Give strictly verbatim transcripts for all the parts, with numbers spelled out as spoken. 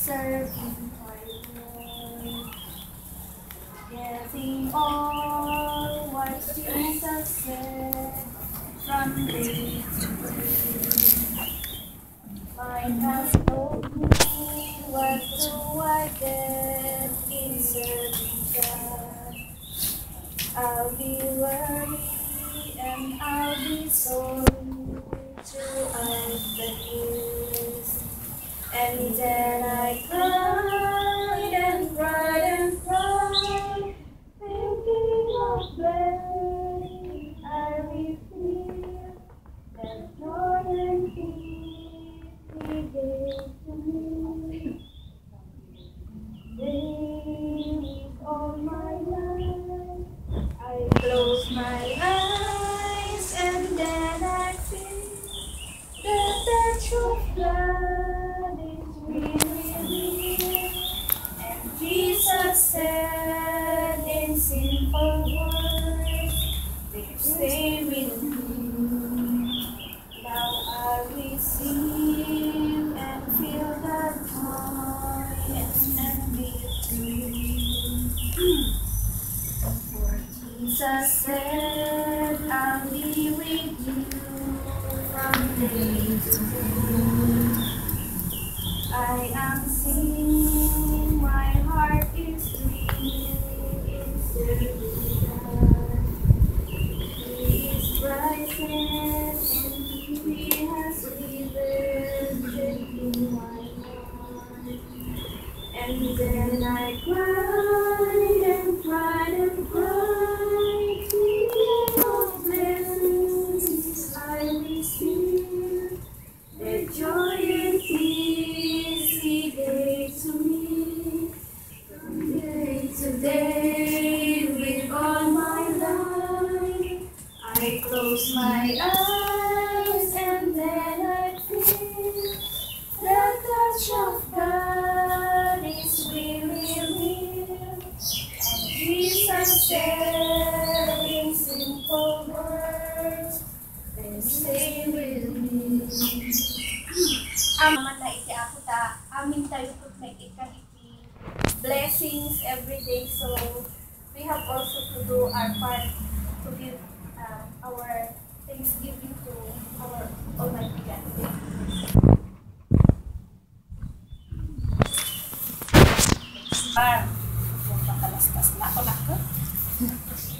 serving my Lord, getting all what Jesus said from day to day. Mine has told me, what do I get in serving God? I'll be worried and I'll be sorry throughout the years. And then I cried and cried and cried, thinking of blessing I received, the joy and peace He gave to me. Daily all my life, I close my eyes and then I feel the touch of God is really real. And Jesus said in simple words, "Stay with me." Now I receive and feel the joy and victory. For Jesus said, "I'll be with you from day to day." I am singing, my heart is free in serving God. He is present and He has given strength to my heart. And then I cried and cried and cried, thinking of blessings I received, the joy and peace He gave to me. From day to day, with all my life, I close my eyes and then I feel the touch of God is really real. And Jesus said in simple words, "Then stay with me." Amin tayo ket may ikkan iti blessings every day. So, we have also to do our part to give, uh, our thanksgiving to our Almighty God. Bar. Makalastas na ako, nak.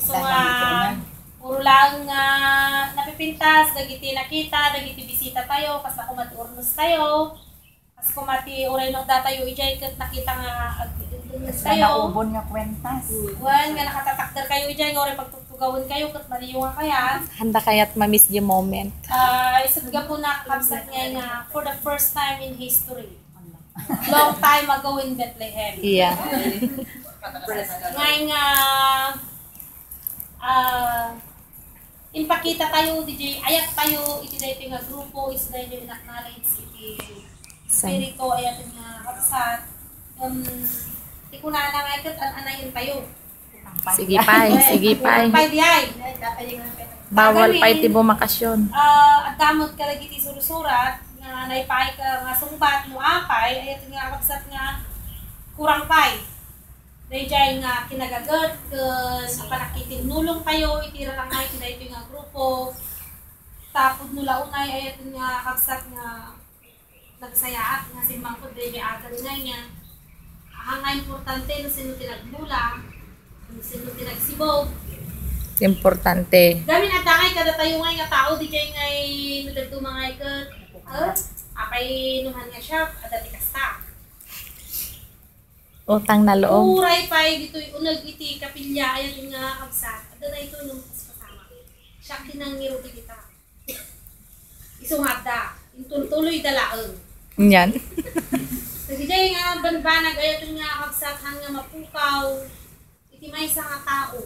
So, ah, puro lang, ah, napipintas, dagiti nakita, dagiti bisita tayo, kas ako mati urnos tayo. Kas ko mati, uray no datayo, ijay ket nakita nga ag-, ag-, tayo. Naubon nga kwentas. Wen, nga nakatatakder kayo ijay, nga uray pagtugtugawen kayo, ket maniyo nga kayat. Handa kayat ma-miss the moment. Ah, isut' gapuna, kabsat, nga, nga for the first time in history. Long time ago in Bethlehem. Yeah. Ngay nga, ah, impakita tayo, D J, ayat tayo, iti daytoy nga grupo, is daytoy in-acknowledge iti Sa- Espiritu, ayat nga kabsat. Um, ti kunana nga ket an-anayen tayo. Sige pay, sige pay. Pay di ay. Bawal pay ti bumakasyon. Ah, adda met kadagiti sursurat nga naipaay ka nga sungbat no apay, ayat nga kabsat nga kurang pay. Daydiay nga kinagaget ken a pannakitinnulong tayo iti rarangay ti daytoy nga grupo. Tapno la unay ayat nga kabsat nga nagsayaat nga simmangpet daydiay agan ngay nga, aha nga importante no sino ti nagmula, no sino ti nagsibog. Importante. Gamin adda ngay kadatayo ngay nga tao, daydiay ngay no dadduma ngay ket, eh, apay no han nga siak, adda ti kasta. Utang na loob. Uray pay ditoy uneg iti kapilya, ayat nga kabsat, adda daytoy no kaspasamak. Siak ti nangirugi dita. Isu nga adda, inton tuloy da laeng. Nyan. Dagijay nga banbanag, ayat nga kabsat, han nga mapukaw iti maysa nga tao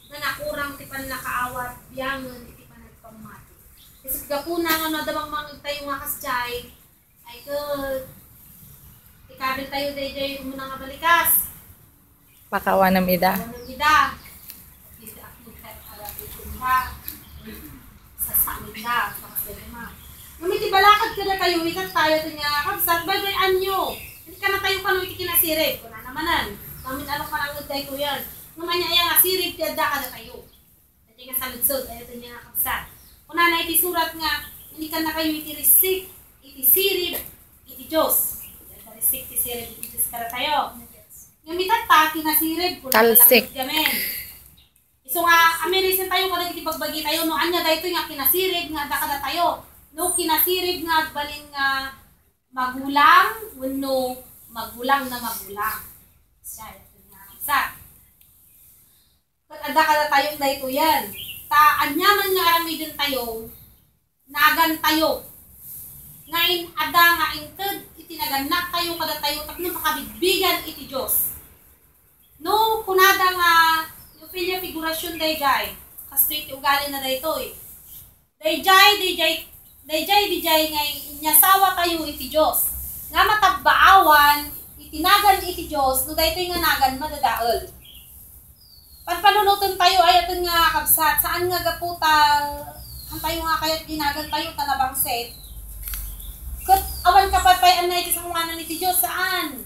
nga nakurang ti pannakaawat biangen iti panagpammati. Isut' gapuna nga no adda mangmangngeg tayo nga kasdiay, ay ket, ikabil tayo daydiay umuna nga balikas. Pakawanem ida. Pakawanem ida. Ida, ida, ida, ida, ida. Sasakit da, sasakit da. Ngem iti balakad kadakayo, ita tayo ti nga, kabsat, baybay-anyo. Iti Kunana tayo kano iti kinasirib, kunana manen. Mamin-alok mananged daytoyen. Ngem ania aya nga sirib ti adda kadatayo? Daytoy nga saludsod, ayaten nga kabsat. Kunana iti surat nga, inikannakayo iti risik, iti sirib, iti Dios. Iti risik ti sirib iti Dios kadatayo. Ngem itatta, kinasirib, kunana Talsik. Langted gamin. Isu nga, amin, reason tayo kadagiti bagbagi tayo, no ania daytoy nga kinasirib nga adda kadatayo. No kinasirib nga agbalin nga magulang wenno magulang na magulang. Siya, ito nga isa. Ket adda kadatayo daytoyen. Ta aniaman nga aramiden tayo, nagan tayo. Ngayon, adda nga inted iti nagannak tayo kadatayo tapno makabigbigan iti Dios. No, kunada nga, no, filia figuracion dayjay, kastoy ti ugalina daytoy. Dayjay, dayjay, dayjay, dayjay nga inyasawa tayo iti Dios. Nga matabbaawan iti nagan iti Dios, no daytoy nga nagan madadael. Panpanunoten tayo, ayaten nga kabsat, saan nga gapu ta, han tayo nga kayat ginagan tayo, ta nabangsit. Ket awan kapatpayan na iti sangoanan iti Dios, saan?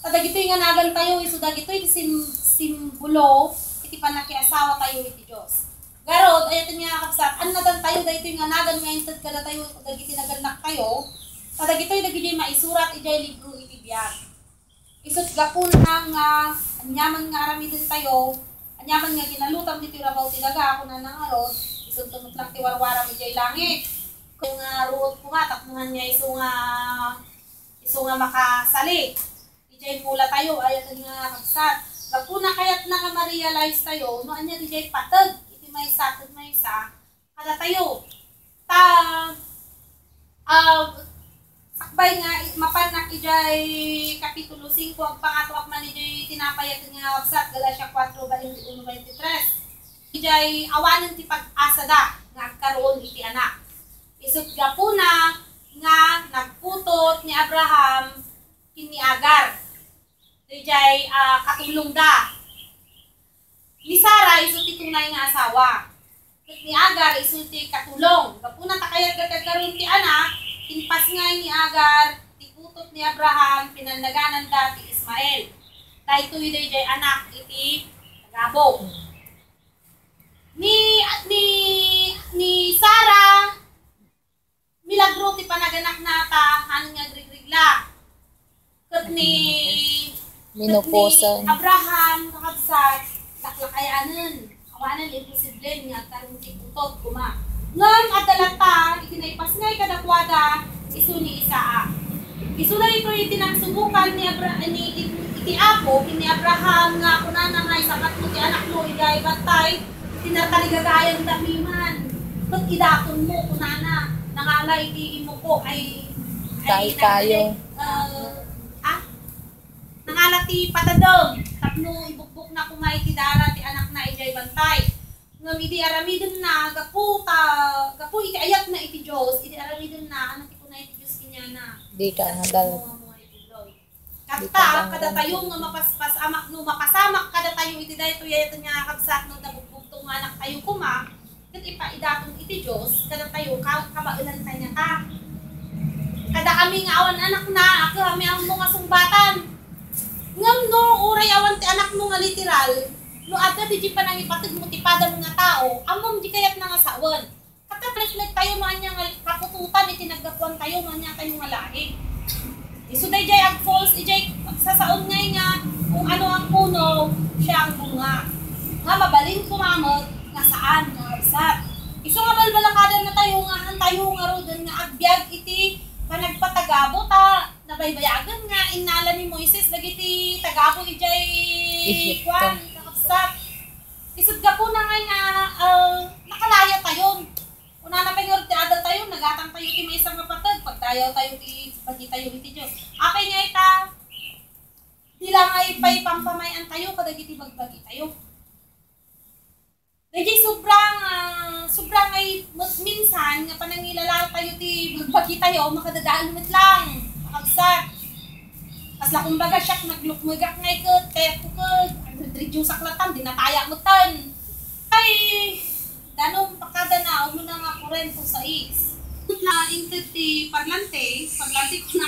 Kadagitoy nga nagan tayo, isu dagitoy ti sim-, simbolo iti pannakiasawa tayo iti Dios. Garud, ayaten nga kabsat, annadan tayo daytoy nga nagan nga inted kadatayo dagiti nagannak tayo, kadagitoy dagiti maisurat idiay libro iti biag. Isut gapuna nga aniaman nga aramiden tayo, aniaman nga ginalutam ditoy rabaw ti daga, kunana ngarud, isunto met lang ti warwaram idiay langit. Kung nga ruot ko nga, tapno nga isu nga, isu nga makasali. Idiay pula tayo, ayaten nga kabsat. Gapuna kayatna nga ma-realize tayo, no ania ti diay pateg iti maysa ken maysa kadatayo. Ta, ah, sakbay nga i-, mapannak idiay Kapitulo singko, agpangatoak man idiay tinapay a tinga-, kabsat, Galacia kuatro, baintiuno, baintitres. Idiay awanen ti pag-asada nga agkaroon iti anak. Isut gapuna nga nagputot ni Abraham ken ni Agar. Dayjay, ah, katulongda. Ni Sara isu ti tunay nga asawa. Ket ni Agar isu ti katulong. Gapuna ta kayatda ti agkaroon ti anak, impasngay ni Agar ti putot ni Abraham, pinannagananda ti Ismael. Daytoy dayjay anak iti tagabong. Ni, ni, ni Sara, milagro ti panaganakna ta hanen nga agrigrigla. Ket ni, ket ni Abraham, kakabsat, laklakayanen. Awanen imposible nga agkaroon ti putot, koma. Ngem adda latta iti naipasngay kadakuada, isu ni Isaac. Isu daytoy iti nangsubokan ni Abra-, ni, iti Apo, ken ni Abraham nga kunana nga, "Isakatmo ti anakmo idiay bantay, iti natarigagayan dami man. Ket idatonmo," kunana, "nangala iti imuko ay, ay, Tayo, tayo. Ah, ah? Nangala ti patadem, tapno ibukbokna koma iti dara ti anakna idiay bantay." Ngem idi aramidenna, gapu ta, gapu iti ayatna iti Dios, idi aramidenna, ano ti kuna iti Dios kaniana? Dika nga dal-, Katta, kadatayo nga mapaspasamak, no mapasamak kadatayo iti daytoy, ayaten nga kabsat, no, nabugbugto nga anaktayo koma, ket ipaidaton iti Dios, kadatayo, ka-, kabaelan tayo ta. Kada kami nga awan anakna, kami ammo nga sungbatan. Ngem no, uray awan ti anakmo nga literal, no adda ti, ti panangipategmo ti padam nga tao, ammom di kayatna nga sawen. Katta, reflect tayo no ania nga kaputotan iti naggapuan tayo, no ania tayo nga laing. Isu dayjay ag-false, ijay agsasaon ngay nga kung ano ang puno, siya ang bunga. Nga mabalin koma met nga saan nga kabsat. Isu nga balbalakadan na tayo nga han tayo ngaruden nga agbiag iti panagpatagabo ta nabaybayagen nga innala ni Moises dagiti tagabo ijay Ehipto. Kuan, kakabsat. Isut gapuna nga, ah, nakalaya tayo. Kunana pay ngarud ti adal tayo, nagatang tayo ti maysa nga pateg, pagdayaw tayo ti bagi tayo iti Dios. Apay nga ita, di la nga ipay pampamay-an tayo kadagiti bagbagi tayo. Dayjay sobra nga, sobra nga i-, met-, minsan nga panangilala tayo ti bagbagi tayo, makadadael met lang, makabsat. Kasla kumbaga, siak, naglukmegak ngay ket, kayatko ket, nagreduceak latta, dinataya metten. Ay, danum, pakada na, umuna nga Corinto sais. Na inted ti parlante, parlante kuna